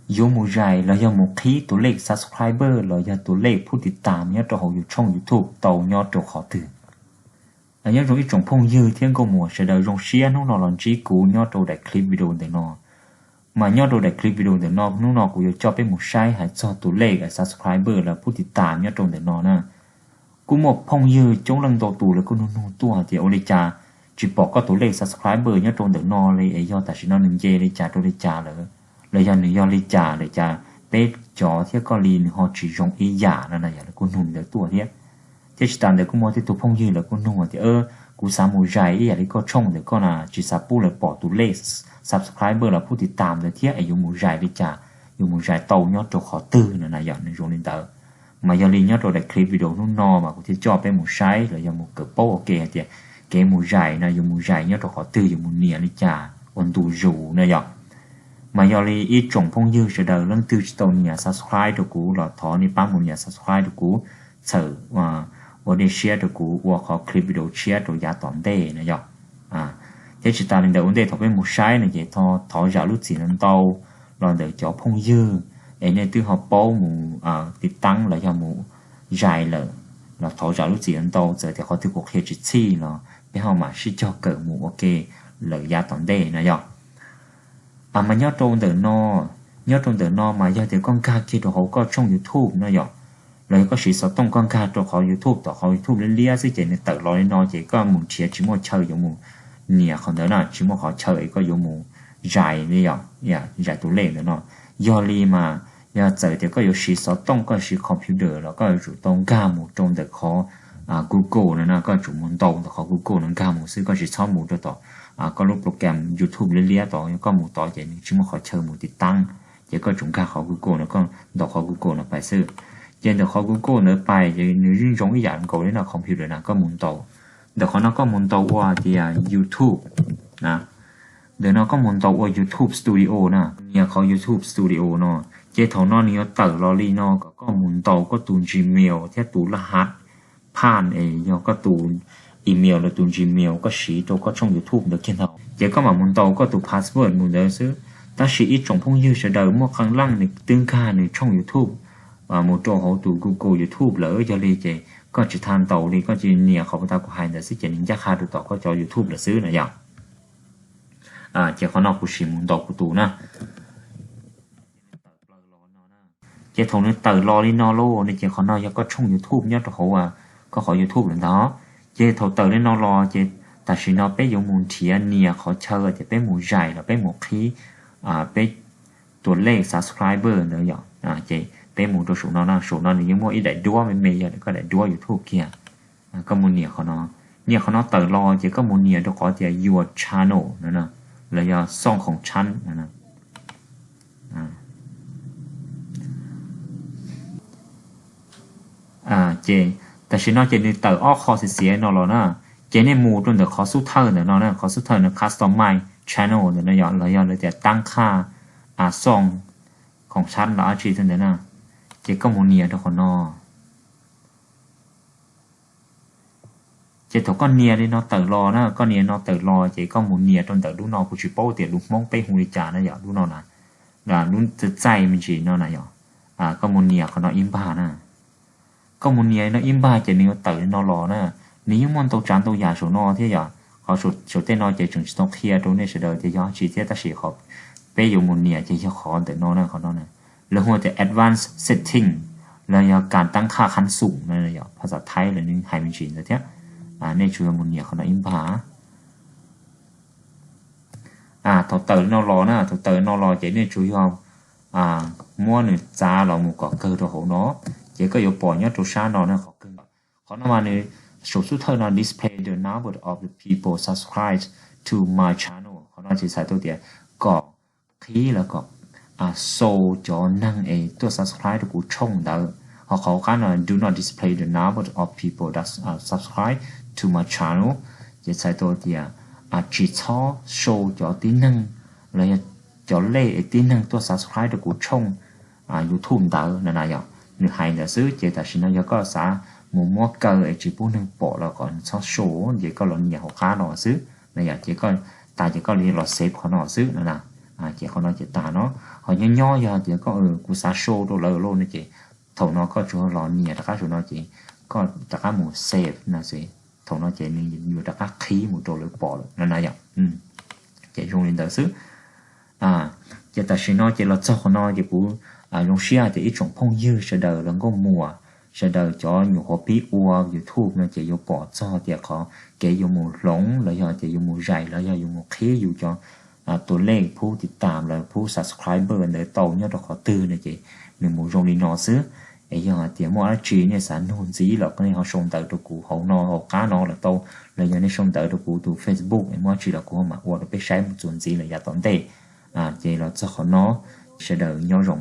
yuav mus zais los yog mus qhib tus lej subscriber los yog tus lej phub tiv tam nyob rau hauv yus tshooj YouTube tau nyob rau qhov twg. Nyob zoo ib tsoom phooj ywg thiab nkauj muam sawv daws, zoo siab hnub no los ntsib kuv nyob rau daim clip video ntawm no. Mas nyob rau daim clip video ntawm no, hnub no kuv yuav coj peb mus saib hais txog tus lej subscriber los phub tiv tam nyob rau ntawm no na. Kuj muaj phooj ywg coob leej ntau tus lawv kuj nug nug tuaj hais tias ua li cas tsis pom koj tus lej subscriber nyob rau ntawm no li es yog tam sim no nws nce li cas rau li cas lawm, los yog nws yog li cas lawm, cas peb cov thiab koj li nws ho tsis zoo ib yam no na yom, lawv kuj nug li ntawd tuaj thiab. Thiab tsis tas ntawd kuj muaj tej tug phooj ywg lawv kuj nug tias kuv xav mus zais ib yam li koj tshooj ntawm koj na, tsis xav pub lawv pom tus lej subscriber los phub tiv tam ntawd thiab es yuav mus zais li cas, yuav mus zais tau nyob rau qhov twg no na yom, nws zoo li ntawd. Mas yog li nyob rau daim clip video hnub no mas kuv thiaj coj peb mus saib los yog mus kawm paub ua ke hais tias kev mus zais no yuav mus zais nyob rau qhov twg, yuav mus nias li cas ua ntu zus na yom. Mas yog li ib tsoom phooj ywg sawv daws, leej twg tsis tau nias subscribe rau kuv los thov nej pab mus nias subscribe rau kuv, txhawm ua dej siab rau kuv ua qhov clip video tshiab rau yav tom ntej na yom. Thiab tsis tas li ntawd, ua ntej thaum peb mus saib no ces thov zam lub txim ntau ntau los ntawm cov phooj ywg es nej twb ho paub mus tiv taab los yog mus zais lawm los thov zam lub txim ntau ntau, txawm tias qhov twg kuv qhia tsis txhij los peb ho mam sib cog kawm mus ua ke lawm yav tom ntej na yom. Mas nyob rau ntawm no, nyob rau ntawm no mas yog tias koj nkag kiag rau hauv koj tshooj YouTube no yom, los yog koj siv xov tooj koj nkag rau qhov YouTube, tom qhov YouTube liab liab xwb ces nws tawm los li no ces koj mus nrhiav tsis muaj chaw yuav mus nias qhov ntawd na, tsis muaj qhov chaw es koj yuav mus zais li yom, zais tus lej ntawm no. Yog li mas yog txawm tias koj yuav siv xov tooj, koj siv computer los koj yuav tsum tau nkag mus rau ntawm qhov Google no na, koj yuav tsum mus ntaus ntawm qhov Google no nkag mus xwb, koj tsis txhob mus rau tom koj lub program YouTube liab liab tod, yog koj mus tod ces nws tsis muaj qhov chaw mus tiv taab, ces koj yuav tsum nkag qhov Google no, koj ntaus qhov Google no pais xwb. Ces ntawm qhov Google ntawd pais ces nws yeej zoo ib yam nkaus li no computer na, koj mus ntaus ntawm qhov no, koj mus ntaus ua tias YouTube na. Ntawm no koj mus ntaus ua YouTube Studio na, nias qhov YouTube Studio no, ces thaum no nws yuav tawm los li no kom koj mus ntaus koj tus Gmail thiab tus laj hav phan es yog koj tus email los tus Gmail koj siv rau koj tshooj YouTube ntawd kiag ntag. Ces koj mam mus ntaus koj tus password mus ntawd xwb. Tab sis ib tsoom phooj ywg sawv daws, muaj qee leej nws twb nkag nws tshooj YouTube mus rau hauv tus Google YouTube lawm, yog li ces koj tsis tas ntaus li, koj tsis nias qhov puag ta kuv hais ntawd xwb ces nws ncaj qha rau tom koj cov YouTube lawm xwb na yom. Ces qhov no kuv sim mus ntaus kuv tus na. Ces thaum nws tawm los li no lauj, ces qhov no yog koj tshooj YouTube nyob rau hauv koj qhov YouTube lawm ntag. Ces thaum tawm li no los ces tam sim no peb yuav mus nrhiav nias qhov chaw tias peb mus zais los peb mus qhib peb tus lej subscriber ntawd yom. Ces peb mus rau saum no na, saum no nws yeej muaj ib daim duab me me, yog koj daim duab YouTube kiag. Koj mus nias qhov no, nias qhov no tawm los ces koj mus nias rau qhov tias your channel no, los yog xooj khoom tshab no. Ces tam sim no ces nws tawm ob qho xiav xiav no los na, ces nej mus rau ntawm qhov xub thawj ntawm no na, qhov xub thawj no customize channel ntawm no yom, los yog lawv tias tab qhaj xooj khoom tshab los dab tsi ntawd na, ces koj mus nias rau qhov no. Ces thaum koj nias li no tawm los na, koj nias no tawm los ces koj mus nias rau ntawm lub no, kuv tsis paub tias lus Hmoob peb hu li cas na yom, lub no na, lub txaij me ntsis no na yom. Koj mus nias qhov no ib npag na. Koj mus nias no ib npag ces nws yuav tawm li no los na. Nws yeej muaj ntau tsav ntau yam saum no thiab yom. Qhov saum tej no ces tseem tsis tau qhia rau nej sawv daws tias yog dab tsi thiab, tab sis qhov peb yuav mus nias ces yog qhov ntawm no na, qhov no na. Lawv hu tias advanced setting los yog kas tab qhaj khab xum no, phas xas thaib lawv hais me ntsis ntawd thiab. Nej tsuas yog mus nias qhov no ib npag. Thaum tawm li no los na, thaum tawm li no los ces nej tsuas yog muab nws txav los mus kom kawg rau hauv no, ces koj yuav pom nyob rau sab no na, qhov kawg. Qhov no mas nws saum xub thawj no display the number of the people subscribe to my channel, qhov no ces txhais tau tias kom qhib los kom show cov neeg es tuaj subscribe rau kuv tshooj ntawd. Ho qhov qab no do not display the number of people that subscribe to my channel, ces txhais tau tias tsis txhob show cov tib neeg los yog cov lej es tib neeg tuaj subscribe rau kuv tshooj YouTube ntawd na yom. Nws hais ntawd xwb ces tam sim no yog koj xav mus muab kaw es tsis pub neeg pom los kom nws txhob show ces koj los nias hauv qab no xwb na yom. Ces koj tas ces koj los save qhov no xwb na. Ces qhov no ces tas no. Qhov nyob nyob yog tias koj, kuv xav show rau lawv lawm no ces thaum no koj tsuas los nias rov qab saum no ces koj rov qab mus save no xwb, thaum no ces nws yuav rov qab qhib mus rau lawv pom lawm no na yom. Ces zoo li ntawd xwb. Ces tam sim no ces los txog qhov no ces kuv zoo siab tias ib tsoom phooj ywg sawv daws los nkauj muam, sawv daws cov nyuam qhuav pib ua YouTube no ces yuav pom txog tias qhov kev yuav mus hloov los yog tias yuav mus zais los yog yuav mus qhib yus cov tus lej phub tiv tam lawv phub subscriber ntawd tau nyob rau qhov twg no ces nws mus zoo li no xwb. Es yog hais tias muaj dab tsi nej xav nug ntxiv los nej ho sau ntawv rau kuv hauv no hauv qab no los tau, los yog nej sau ntawv rau kuv tus Facebook es muaj dab tsi los kuv ho mam ua rau peb saib mus txuas ntxiv lawm yav tom ntej. Ces los txog qhov no, sawv daws nyob zoo.